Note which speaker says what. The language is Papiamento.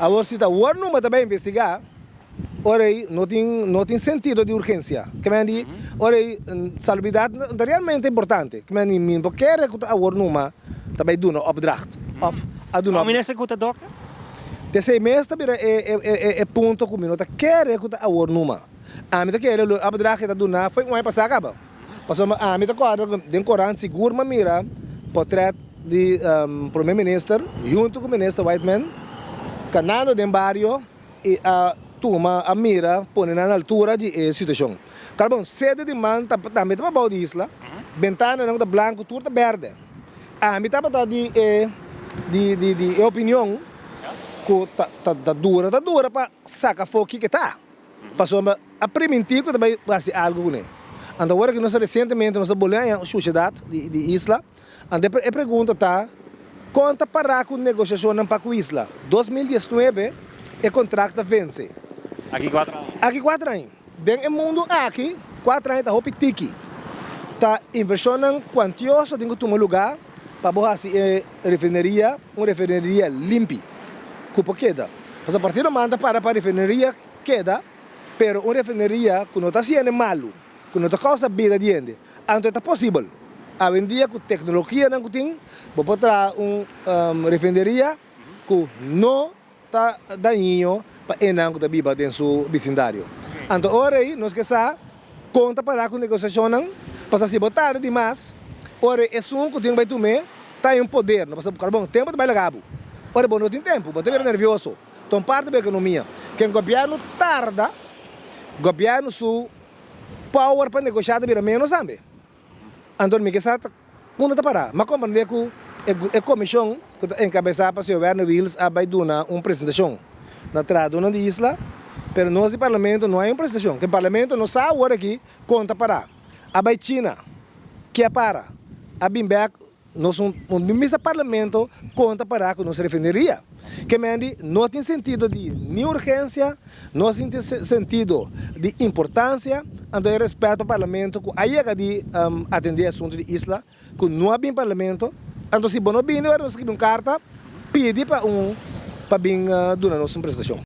Speaker 1: Awor si ta awor numa ta bai investigá, ora ei no tin no tin sentido di urgensia. Ke men di ora ei salubridat no ta realmente importante. Ke men di mi no por kere ku ta awor numa ta bai duna opdracht òf a duna.
Speaker 2: Prome Minister ku ta dokter?
Speaker 1: T'esei mes ta bira e e e punto ku mi no ta kere ku ta awor numa. Ami ta kere lo e opdracht ke ta duna foi un aña pasá kaba. Pasobra ami ta kòrda ku den korant sigur m'a mira potrèt di Prome Minister huntu ku Minister Whiteman kanando den bario i a tuma, a mira, pone nan na altura di e situashon. Kal bon, sede di man ta tambe ta pabou di isla, bentananan ku ta blanku tur ta bèrdè. Ami tabata di e di di di e opinion ku ta ta dura ta dura pa saka afó kiko ta. Pasobra a primintí ku ta bai hasi algu kuné. Anto awor ku nos resientemente nos a bolbe haña un shushedat di isla, anto e pregunta ta, kon ta pará ku negoshashonnan pa ku isla? 2019 e kontrakt ta vense.
Speaker 2: Aki kuater aña.
Speaker 1: Aki kuater aña. Den e mundu aki, kuater aña ta hopi tiki. Ta invershonnan kuantioso tin ku tuma lugá pa bo hasi e refineria un refineria limpi ku por keda. Pasobra partido man ta para pa refineria keda, pero un refineria ku no ta hasi hende malu, ku no ta kousa bida di hende, anto e ta posibel. Awendia ku teknologianan ku tin, bo por traha un refineria ku no ta dañino pa enan ku ta biba den su bisindario. Anto ora ei nos ke sa kon ta pará ku negosiashonnan, pasobra si bo tarda dimas, ora ei esun ku tin ku bai tum'é ta haña un poder, no pasobra bon tempu ta bai laga bo. Ora bo no tin tempu, bo ta bira nervioso. Ta un parti di bo ekonomia. Ken gobièrnu tarda, gobièrnu su power pa negoshá ta bira ménos tambe. Anto mi ke sa ta unda ta pará. M'a komprendé ku e komishon ku ta enkabesá pa señor Werner Wiels a bai duna un presentashon na trahadónan di isla, pero nos di parlamento no hay un presentashon. Ke parlamento no sa awor aki kon ta pará. A bai China, ke a para, a bin bèk. Nos un misa parlamento kon ta pará ku nos refineria. Ke men di no tin sentido di ni urgensia, no tin sentido di importansia, anto e rèspèt pa parlamento ku a yega di atendé asuntu di isla ku no a bin parlamento, anto si bo no bini ora nos skibi un karta pidi pa un pa bin duna nos un presentashon.